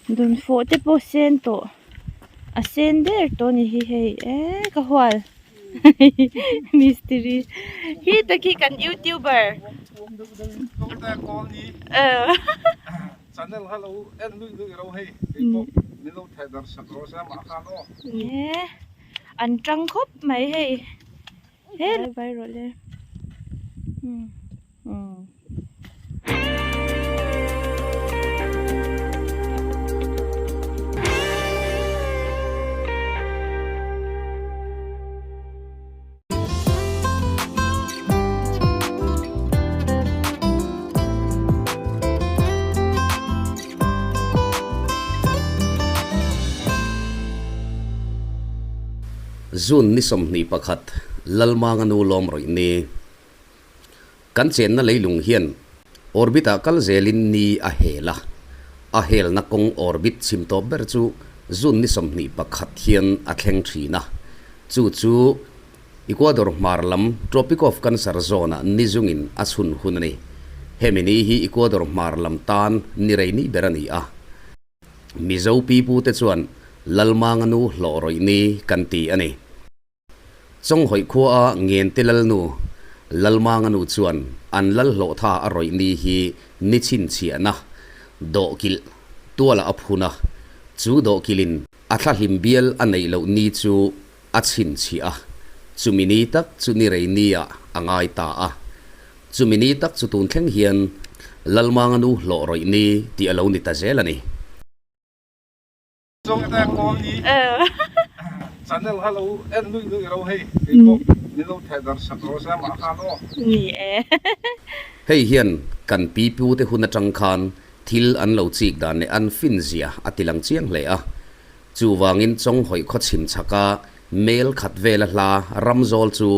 Dunfawh te pawh sen tawh a sen der tawh a ni hi hei eee ka hual mistiri hi taki kan youtuber an tang khawp mai hei he vai rawh le umm. June ni 21, Lalmanga nu lawm rawih ni. Kan chenna leilung hian orbit ah kal zelin ni a hel a, a helna kawng orbit chhim tawp ber chu June ni 21 hian a thleng thin a, chu chu Ecuador hmar lam Tropic of Cancer zone ah ni zungin a chhun hun a ni. Hemi ni hi Ecuador hmar lam tan ni rei ni ber a ni a. Mizo pipute chuan Lalmanga nu hlawh rawih ni kan ti a ni. Chawnghawih khua a Ngente Lalnu, Lalmanga nu chuan an lal hlawhtha a rawih ni hi ni chhinchhiahna, dawhkilh, tualah a phun a, chu dawhkilhin a thlahlim bial a neih loh ni chu a chhinchhiah a, chumi ni tak chu ni rei ni ah a ngai ta a. Chumi ni tak chu tun thleng hian Lalmanga nu hlawh rawih ni tih a lo ni ta zel a ni. Hei hian kan pi pute hun atang khan thil an lo chik dan leh an fin zia a ti lang chiang hle a. Chuvangin Chawnghawih khaw chhim chhaka mel khat vela hla Ramzawl chu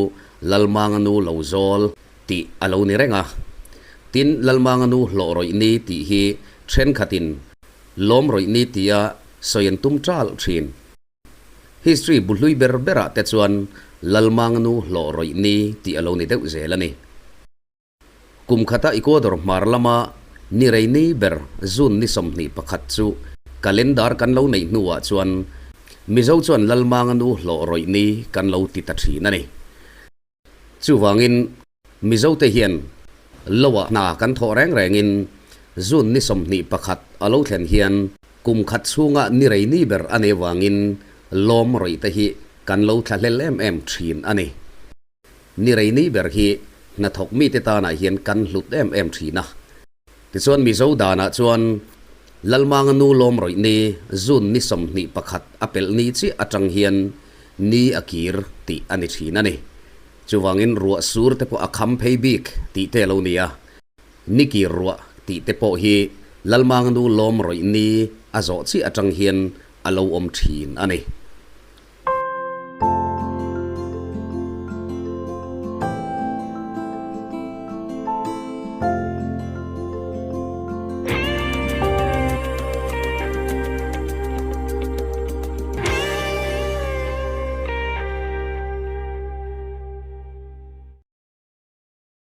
Lalmanga nu lo zawl tih a lo ni reng a. Tin, Lalmanga nu hlawh rawih ni tih hi thenkhatin Lawm rawih ni tia sawi an tum ṭalh ṭhin. History bu hlui ber berah te chuan Lalmanga nu hlawh rawih ni tih a lo ni deuh zel a ni. Kum khata Ecuador hmar lama ni rei ni ber June ni 21 chu calendar kan lo neih hnuah chuan Mizo chuan Lalmanga nu hlawh rawih ni kan lo ti ta ṭhin a ni. Chuvangin Mizote hian loah hna kan thawh reng rengin June ni 21 a lo thlen hian kum khat chhunga ni rei ni ber a nei vangin lawm rawih te hi kan lo thla hlel em em thin a ni. Ni rei ni ber hi hnathawk mite tanah hian kan hlut em em thin a. Tichuan Mizo danah chuan Lalmanga nu lawm rawih ni June ni 21 a pelh ni chiah atang hian ni a kir tih a ni thin a ni. Chuvangin ruah sur te pawh a kham phei bik tih te a lo ni a, ni kir ruah tih te pawh hi Lalmanga nu lawm rawih ni a zawh chiah atang hian a lo awm thin a ni.